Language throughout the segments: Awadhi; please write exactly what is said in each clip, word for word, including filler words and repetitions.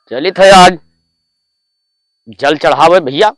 चलित है आज जल चढ़ावे भइया।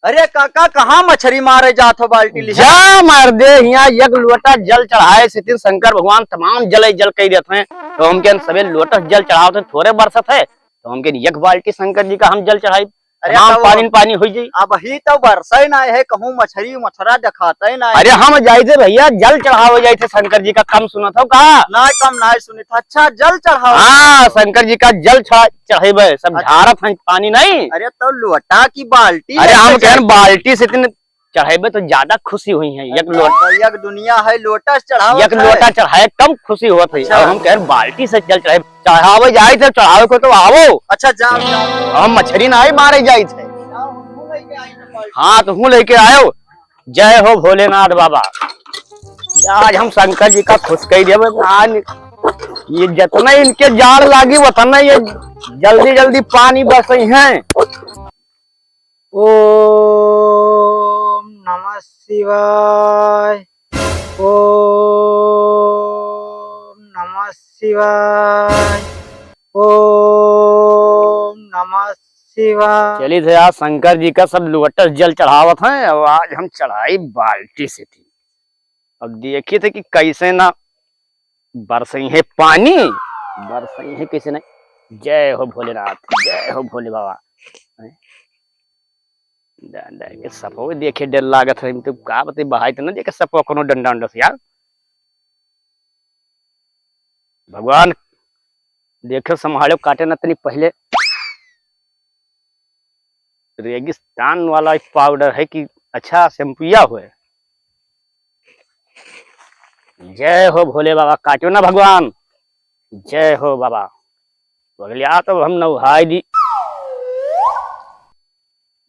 अरे काका, कहाँ मछरी मारे जात हो बाल्टी लिहे? जा मर्दे, हियाँ एक लोटा जल चढ़ाए से तीन शंकर भगवान तमाम जल ही जल कइ देत हैं। तो हम कहन सबे लोटा जल चढ़ावत हैं, थोरे बरसत है, तो हम कहन एक बाल्टी शंकर जी का हम जल चढ़ाई, अरे तमाम तब पानी न पानी होइ जाई। अबहीं तो बरसइ नाहीं है, कहूँ मछरी मछरा देखातइ नाहीं। अरे हम जाइत है भइया, जल चढ़ावे जाइत है शंकर जी का, कम सुनत हो का? नाहीं, कम नाहीं सुनित। अच्छा, जल चढ़ावे हाँ, जाइत हो। शंकर जी का जल चढ़ा-, चढ़ेबे, सब अच्छा। झारत हैं पानी नाहीं। अरे तो लोटा की बाल्टी अरे लेके हम कहन जाइत हो। बाल्टी से इतने चढ़ेबे तो ज्यादा खुशी हुई है। एक अच्छा, लोट- भइया के दुनिया है, लोटा से चढ़ावत एक है। लोटा चढ़ाए कम खुशी होत है। अच्छा। अब हम कहन बाल्टी से जल चढ़ाए, चढ़ावे जाइत है, चढ़ावे को तो आवो। अच्छा, जाओ, जाओ। हम मछरी नाहीं मारे जाइत है। जाओ, हमहूँ लेके आई तो बाल्टी। हाँ, तो हूँ लेके आयो। जय हो भोलेनाथ बाबा। आज हम शंकर जी का खुश कइ देबे। आज ये जितना इनके जाड़ लागी, उतना ये जल्दी जल्दी पानी बरसइहैं। ओम नमः शिवाय। ओम नमः शिवाय। ओम नमः शिवाय। चलित है आज शंकर जी का सब लोटस जल चढ़ावत हैं। अब आज हम चढ़ाई बाल्टी से थी। अब देखित है कि कैसे ना बरसइहैं पानी, बरसइहैं कैसे नहीं। जय हो भोलेनाथ, जय हो भोले बाबा। हैं? दा-, दा-, के सपो देखे डर लागत है, तो का बते बहाई तो ना देखे सपो कोनो डंडा उंडा से यार। भगवान देखे संभाले काटे ना तनी पहले। रेगिस्तान वाला एक पाउडर है कि अच्छा शैम्पुया होए। जय हो भोले बाबा, काटो ना भगवान। जय हो बाबा। बगलिया तो हम नहाई दी।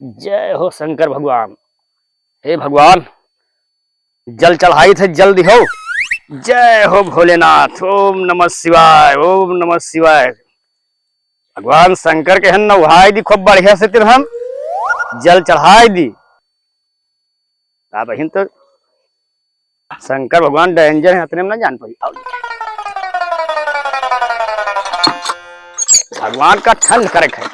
जय हो शंकर भगवान। हे भगवान, जल चढ़ाई थे, जल दिहो। जय हो भोलेनाथ, ओम नमः शिवाय, ओम नमः शिवाय। भगवान शंकर के हन नहाई दी खूब बढ़िया से, तिरहन जल चढ़ाई दी। अब हिन तो शंकर भगवान डेंजर है, इतने में ना जान पाई। आओ। भगवान का ठंड करे खाए।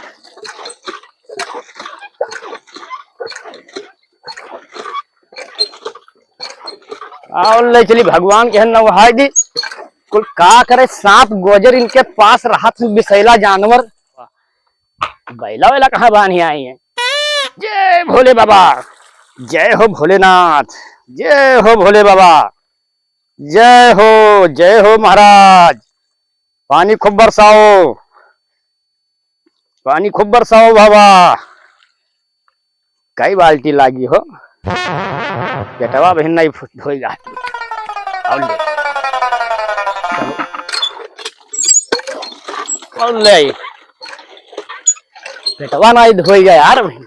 और ले चली भगवान के नहाई दी। कुल का करे, सांप गोजर इनके पास रहत हैं, बिसैला जानवर। बैला वैला कहाँ बान्ही आई हैं? जय भोले बाबा, जय हो भोलेनाथ, जय हो भोले बाबा, जय हो, जय हो महाराज। पानी खूब बरसाओ, पानी खूब बरसाओ बाबा। कई बाल्टी लागी हो, पेटवा बहिन नहीं फु-, धोइगा। और ले, और ले, पेटवा नहीं धोइगा यार बहिन।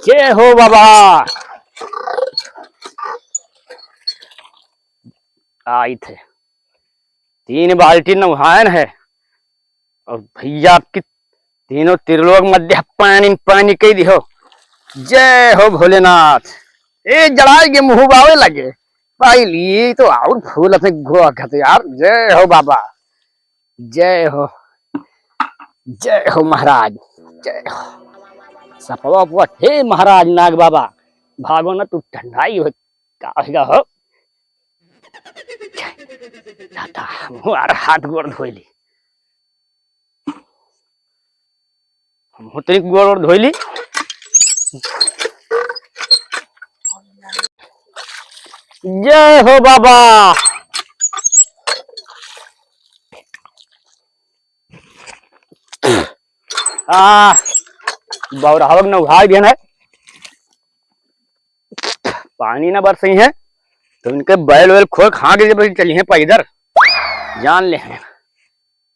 जय हो बाबा। आई थे, तीन बाल्टी नहायन है। और भैया आपकी तीनों त्रिलोक मध्य पानी पानी कह दिहो। जय हो भोलेनाथ। ए जड़ाई के मुँह बावे लगे। भाई ये तो और फूल अपने गोखत यार। जय हो बाबा। जय हो। जय हो महाराज। जय हो। सपवा उपवा, हे महाराज नाग बाबा। भागो ना तू ठंडाई हो। का होगा हो? दादा, हमहू आर हाथ गोड़ धोइली। हमहू तनी गोड़ ओड़ धोइली। जय हो बाबा। आ, बौराहवक नौहाई भी है। पानी ना बरसई है, तो इनके बैल वैल खोल खा के जब चलिए पैदर, जान ले हैं।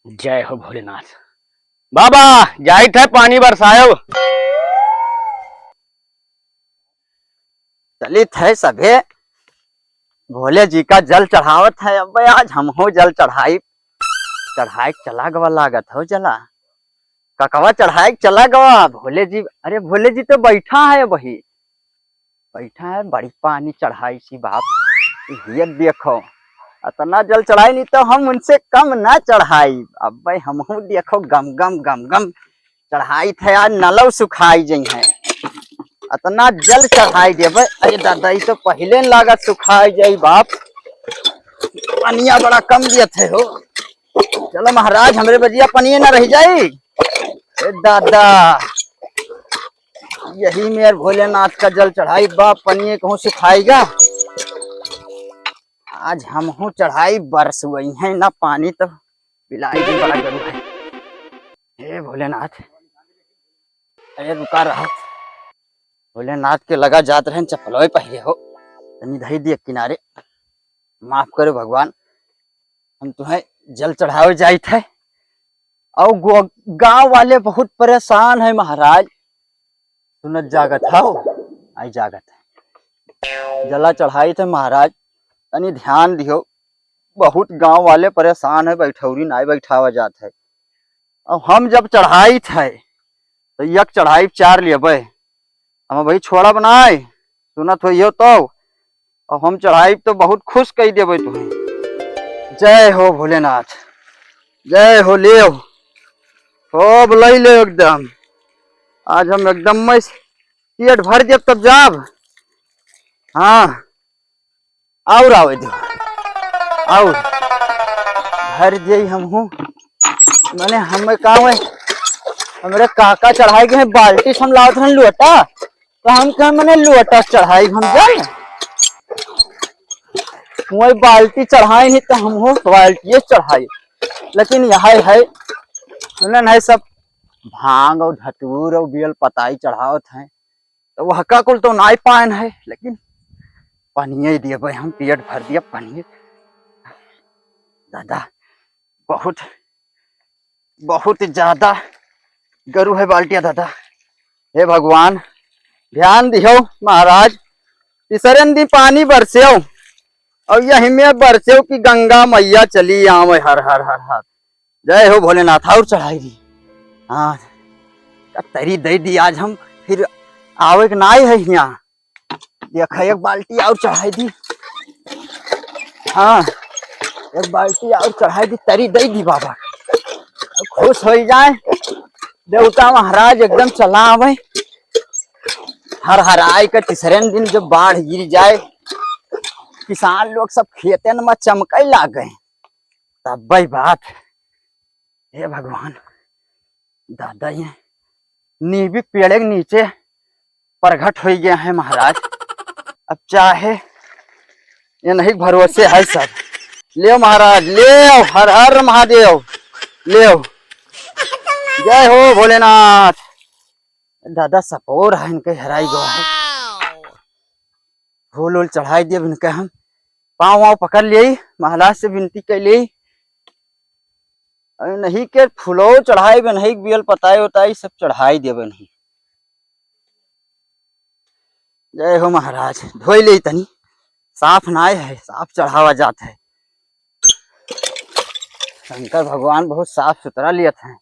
जय हो भोलेनाथ। बाबा, जाइत है पानी बरसायो। चलित है सभे, भोले जी का जल चढ़ावत है। अब आज हमहू जल चढ़ाई, चढ़ाई चला गवा लागत हो जला। ककवा चढ़ाई चला गवा भोले जी। अरे भोले जी तो बैठा है वही। बैठा है, बड़ी पानी चढ़ाई सी बाप। ये देखो, अतना जल चढ़ाई नहीं तो हम उनसे कम ना चढ़ाई। अब्बे हमहू देखो गम गम गम गम चढ़ाई थे, आज नलौ सुखाई जइहैं। अतना जल चढ़ाई देबे। अरे दादा, ई तो पहिले न लागत सुखाई जाई बाप। पनिया बड़ा कम दियत है हो। चलो महाराज, हमरे बजिया पनिये ना रह जाई। ए दादा, यही मेर भोलेनाथ का जल चढ़ाई बा, पनिये कहूँ सुखाई गा। आज हमहू चढ़ाई बरसुअइहैं ना, पानी तो पिलाई भी बड़ा जरूर है। हे भोलेनाथ, अरे रुका रहा, भोलेनाथ के लगा जात रहन, चप्पलवे पहिरे हो, तनी धई दिए किनारे। माफ करो भगवान, हम तुहैं जल चढ़ावे जाइत है। और गो-, गांव वाले बहुत परेशान है महाराज। सुनत जागत हौ, आई जागत है। जला चढ़ाइत है महाराज, तनी ध्यान दियो। बहुत गांव वाले परेशान है, बैठौरी नाई बैठावा जात है। अब हम जब चढ़ाइत है, तो एक चढ़ाई चार लेबे। हम भाई छोड़ा बनाए, सुनत होइहो तो। अब हम चढ़ाई तो बहुत खुश कई देबे तुम्हें। जय हो भोलेनाथ, जय हो लेव। खूब लई ले एकदम। आज हम एकदम में पेट भर देब तब जाब। हाँ, और आवे दे, और भर दे हमहू। मने हमें का हुए, हमरे काका चढ़ाई गए बाल्टी से हम लावत रहन लोटा, तो हम कहे मने लोटा से चढ़ाई हम जाए, वही बाल्टी चढ़ाई नहीं तो हम हो बाल्टी चढ़ाई। लेकिन यह है, सुनन है सब भांग और धतूर और बेल पताई चढ़ावत हैं। तो वह का कुल तो नाई पायन है, लेकिन पनिये दिए भाई, हम पेट भर दिया पनिये। दादा, बहुत, बहुत ज्यादा गरु है बाल्टिया दादा। हे भगवान, ध्यान दियो महाराज, तीसरे दिन पानी बरसेव और यही में बरसेव कि गंगा मैया चली आवे। हर हर हर हर। जय हो भोलेनाथ। और चढ़ाई दी। हाँ, तरी दे दी आज हम, फिर आवे के नाई है यहाँ। देखा, एक बाल्टी और चढ़ाई दी। हाँ, एक बाल्टी और चढ़ाई दी, तरी दे दी बाबा। खुश हो जाए देवता महाराज, एकदम चला आवे। हर हर आए के तीसरे दिन जब बाढ़ गिर जाए, किसान लोग सब खेतन में चमके लागे। तब भाई बात, हे भगवान, दादा, ये नीबी पेड़े के नीचे प्रगट हो गया है महाराज। अब चाहे ये नहीं भरोसे है सब। लेव महाराज, लेव, हर हर महादेव, लेव। जय हो भोलेनाथ। दादा, सपोर है इनके, हराई गो है। फूल उल चढ़ाई दिए इनके हम, पाँव वाँव पकड़ लिए, महाराज से विनती कर लिए। अरे नहीं के फूलो चढ़ाई बे नहीं, बेल पताई उताई सब चढ़ाई देबे नहीं। जय हो महाराज, धोई ले तनी, साफ नाय है, साफ चढ़ावा जात है। शंकर भगवान बहुत साफ सुथरा लियत हैं,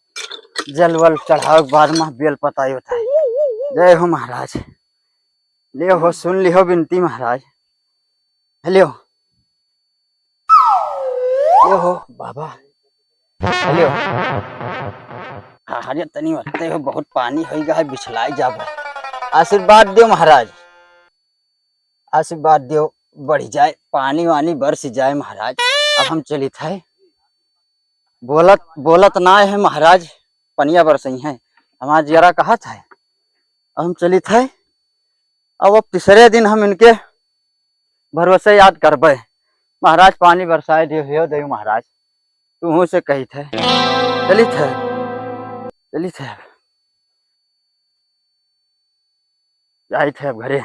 जल वल चढ़ावे के बाद में बेल पताई होता है। जय हो महाराज, ले हो, सुन लिहो विनती महाराज। हेलो, ये हो बाबा। हेलो। हाँ, अरे तनी ओते हो, बहुत पानी होई गा है, बिछलाई जाब। आशीर्वाद दियो महाराज, आशीर्वाद दियो, बढ़ जाए, पानी वानी बरस जाए महाराज। अब हम चलित है, बोलत, बोलत ना है महाराज, पनिया बरसई है, हमार जियरा कहत है, अब हम चलित है। अब, अब तीसरे दिन हम इनके भरोसे याद करबे। महाराज पानी बरसाए दियो, हे देव महाराज, तूहू से कही थे, चली थे, चली थे, जाई थे अब घरे।